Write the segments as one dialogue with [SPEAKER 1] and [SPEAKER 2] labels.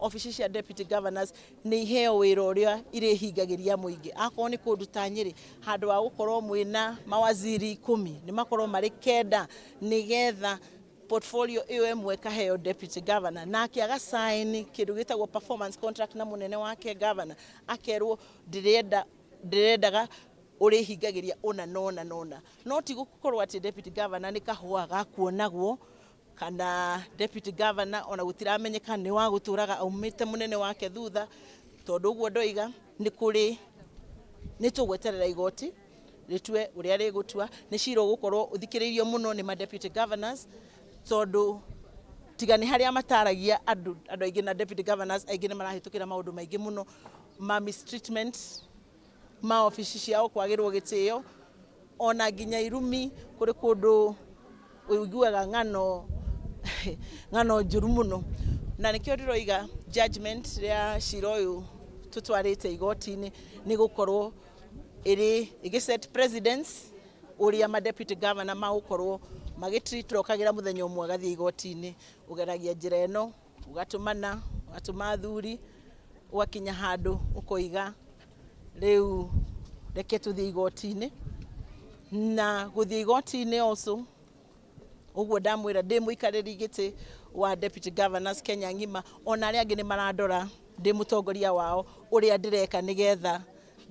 [SPEAKER 1] Obici cia deputy governors nĩ iheo wĩra ũrĩa irĩhingagĩria mũingĩ. Akorwo nĩ kũndũ ta Nyĩrĩ, handũ ha gũkorwo mwĩna mawaziri 10, nĩ makorwo marĩ 9, nĩgetha portfolio ĩyo ĩmwe ĩkaheo deputy governor, nake agasign kĩndũ gĩtagwo performance contract na mũnene wake governor, akerwo ndĩrenda ndĩrendaga ũrĩhingagĩria ũna nona nona. No ti gũkorwo atĩ deputy governor nĩ kahũa gakuonagwo, kana deputy governor ona gũtiramenyeka nĩ wa gũtũraga aumĩte mũnene wake thutha. Tondũ ũguo ndoiga, nĩ kũrĩ nĩ tũgweterera igoti rĩtue ũrĩa rĩgũtua. Nĩ cira ũgũkorwo ũthikĩrĩirio mũno nĩ ma deputy governors, tondũ tiga nĩ harĩa mataragia andũ, andũ aingĩ na deputy governors aingĩ nĩ marahĩtũkĩra maũndũ maingĩ mũno ma mistreatment ma obici ciao, kwagĩrwo gĩtĩo, ona nginya irumi. Kũrĩ kũndũ ũiguaga ng'ano ng'ano njũru mũno, na nĩkĩo ndĩroiga judgment ya cira ũyũ tũtwarĩte igoti-inĩ nĩ gũkorwo ĩrĩ ĩgĩ precedence ũrĩa ma deputy governor magũkorwo magĩtreat. Ũkagĩra mũthenya ũmwe agathiĩ igoti-inĩ, ũgeragia njĩra ĩno, ũgatũmana, ũgatũma athuri, ũgakinya handũ ũkoiga rĩu reke tũthiĩ igoti-inĩ. Na gũthiĩ igoti-inĩ also, ũguo ndamwĩra, ndĩ mũikarĩri gĩtĩ wa deputy governors Kenya ng'ima, ona arĩa angĩ nĩ marandora ndĩ mũtongoria wao ũrĩa ndĩreka nĩgetha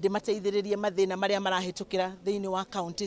[SPEAKER 1] ndĩmateithĩrĩrie mathĩna marĩa marahĩtũkĩra thĩinĩ wa counties.